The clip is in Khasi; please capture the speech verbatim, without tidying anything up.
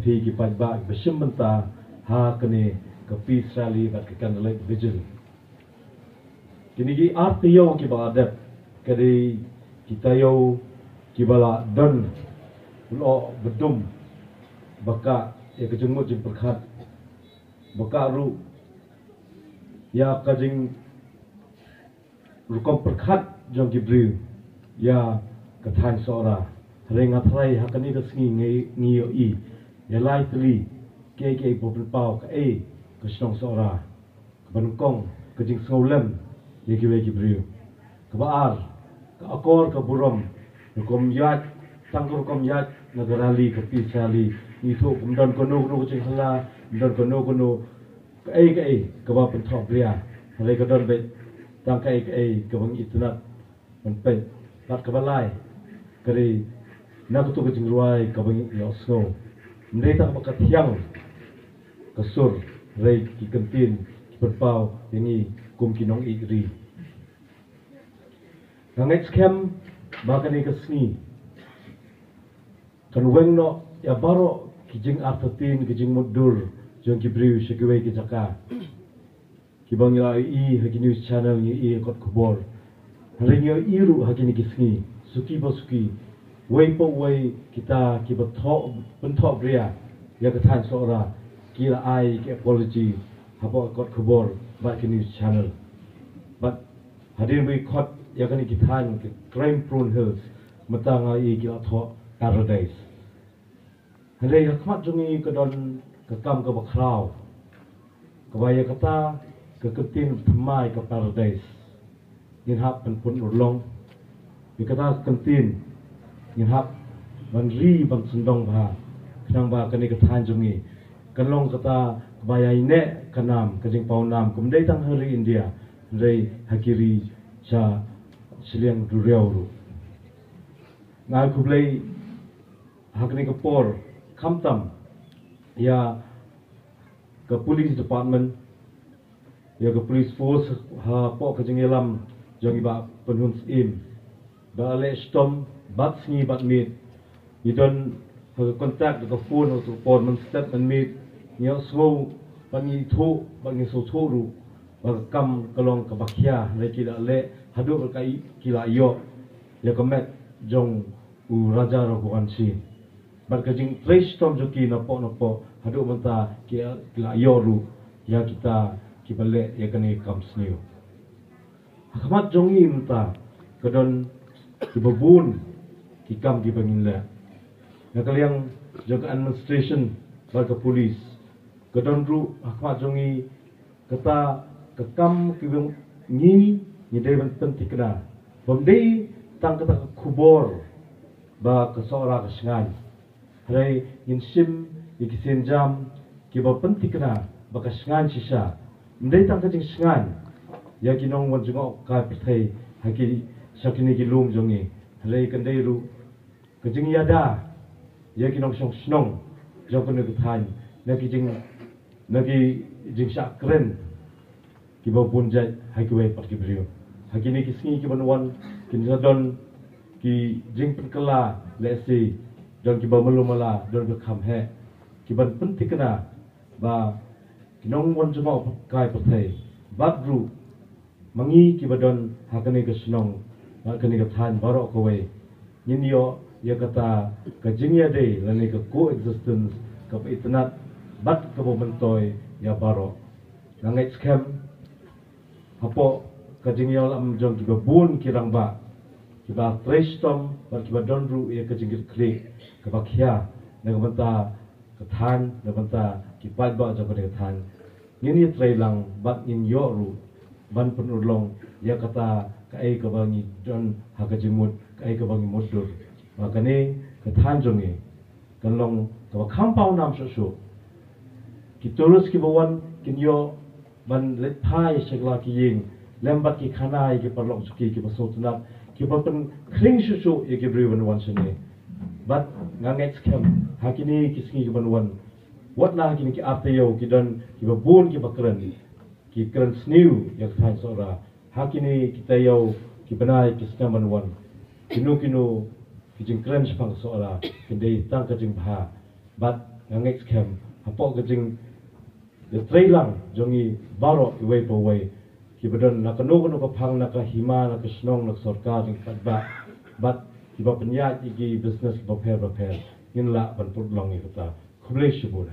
phi ki paidbah kiba shim bynta ha kane ka peace rally bad ka candlelight vigil. Kine ki ar taïew kiba la dep ka dei ki taïew kiba la don lyoh ba dum, ba ka ïa ka jingmut jingpyrkhat, ba ka ruh ïa ka jingrukom pyrkhat jong ki briew ïa ka thaiñ Sohra. Hynrei nga tharai ha kane ka sngi ngi, ngi ïohi ïa lai tylli kaei kaei ba pynpaw kaei ka shnong Sohra, kaba nyngkong ka jingsngewlem ïa kiwei ki briew. Kaba ar, ka akor ka burom, rukom ïaid, tang ka rukom ïaid na ka rally, ka peace rally. Ngi ithuh ym don kano kano ka jinghylla, ym don kano kano kaei kaei kaba pynthohbria. Hynrei ka don beit tang kaei kaei kaba ngi itynnad ban peit. Bad kaba lai, ka dei na kato ka jingrwai kaba ngi ïohsngew. Ym dei tang ba ka thiang ka sur, hynrei ki kyntien ki pynpaw ïa ngi kum ki nongïeit ri. Nga ngeit skhem ba kane ka sngi kan weng noh ïa baroh ki jingartatien, ki jingmutdur jong ki briew sha kiwei ki jaka kiba ngi la ïohi ha ki news channel, ngi ïohi ha kot khubor. Hynrei ngi ïohi ruh ha kine ki sngi, suki pa suki, wei pa wei kita kiba thoh, pynthohbria ïa ka thaiñ Sohra, ki la ai ki apology hapoh kot khubor bad ki news channel. Bad hadien ba ngi khot ïa kane ki thaiñ, ki crime prone hills, mynta nga ïohi ki la thoh paradise. Hynrei ha khmat jong ngi ka don ka kam kaba khraw, kaba ïa kata ka kyntien thymmai ka paradise ngin hap ban pynurlong. Ïa kata ka kyntien ngin hap ban ri ban sngewdong bha, khnang ba kane ka thaiñ jong ngi kan long kata kaba ïaineh ka nam, ka jingpaw nam, kam dei tang ha ri India, hynrei ha ki ri sha shiliang duriaw ruh. Nga ai khublei ha kane ka por, khamtam ïa ka police department, ïa ka police force hapoh ka jingïalam jong i Bah Pynhun Syiem, ba la leh shitom bad sngi bad miet. Ngi don ha ka contact da ka phone ha ka por mynstep mynmiet. Ngi ïohsngew bad ngi ithuh bad ngi sngewthuh ruh ba ka kam ka long kaba khia, hynrei ki la leh haduh ba ki la ïoh ïa ka met jong u Raja Raghuvanshi. Bad ka jingtrei shitom jong ki napoh napoh haduh mynta ki, ki la ïoh ruh ïa kita kiba leh ïa kane ka kam sniew. Ha khmat jong ngi mynta ka don kiba bun ki kam kiba ngin leh. Na ka liang jong ka administration bad ka police, ka don ruh ha khmat jong ngi kata ka kam kaba ngi, ngi dei ban pynthikna. Bym dei tang kata ka khubor ba ka Sohra ka shngaiñ, hynrei ngin shim ïa ki sienjam kiba pynthikna ba ka shngaiñ shisha. Ym dei tang ka jingshngaiñ ïa ki nongwan jngohkai pyrthei ha ki, sha kine ki lum jong ngi, hynrei kan dei ruh ka jingïada ïa ki nongshong shnong jong kane ka thaiñ na ki jing, na ki jingshah kren kiba bun jait ha kiwei pat ki briew. Ha kine ki sngi kiban wan kin sa don ki jingpynkylla, lehse don kiba malu mala, don kiba kham heh, kiban pynthikna ba ki nongwan jngohkai pyrthei bad ruh ma ngi kiba don ha kane ka shnong, ha kane ka thaiñ baroh kawei, ngin ïoh ïa kata ka jingïadei lane ka coexistence kaba itynnad bad kaba myntoi ïa baroh. Nga ngeit skhem hapoh ka jingïalam jong kiba bun ki rangbah, kiba trei shitom bad kiba don ruh ïa ka jingkitkhlieh kaba khia na ka bynta ka thaiñ, na ka bynta ki paidbah jong kane ka thaiñ, ngin ïatrei lang bad ngin ïoh ruh ban pynurlong ïa kata kaei kaba ngi don ha ka jingmut, kaei kaba ngi mutdur, ba kane ka thaiñ jong ngi kan long kaba kham paw nam shuh shuh. Ki tourist kiba wan kin ïoh ban leit phai sha la ki ïing lem bad ki khana ïa ki paralok jong ki kiba sngewtynnat, kiba pynkhring shuh shuh ïa ki briew ban wan shane. Bad nga ngeit skhem ha kine ki sngi kiban wan, wat la ha kine ki ar taïew, ki don kiba bun kiba kren, ki kren sniew ïa ka thaiñ Sohra. Ha kine ki taïew, ki bnai, ki snem ban wan, kino kino ki jingkren shaphang Sohra kin dei tang ka jingbha. Bad Nga ngeit skhem hapoh ka jingïatreilang jong ngi baroh iwei pa iwei, kiba don na kano kano ka phang, na ka hima, na ka shnong, na ka sorkar, na ka paidbah, bad kiba pynïaid ïa ki business bapher bapher, ngin lah ban pynlong ïa kata. Khublei shibun.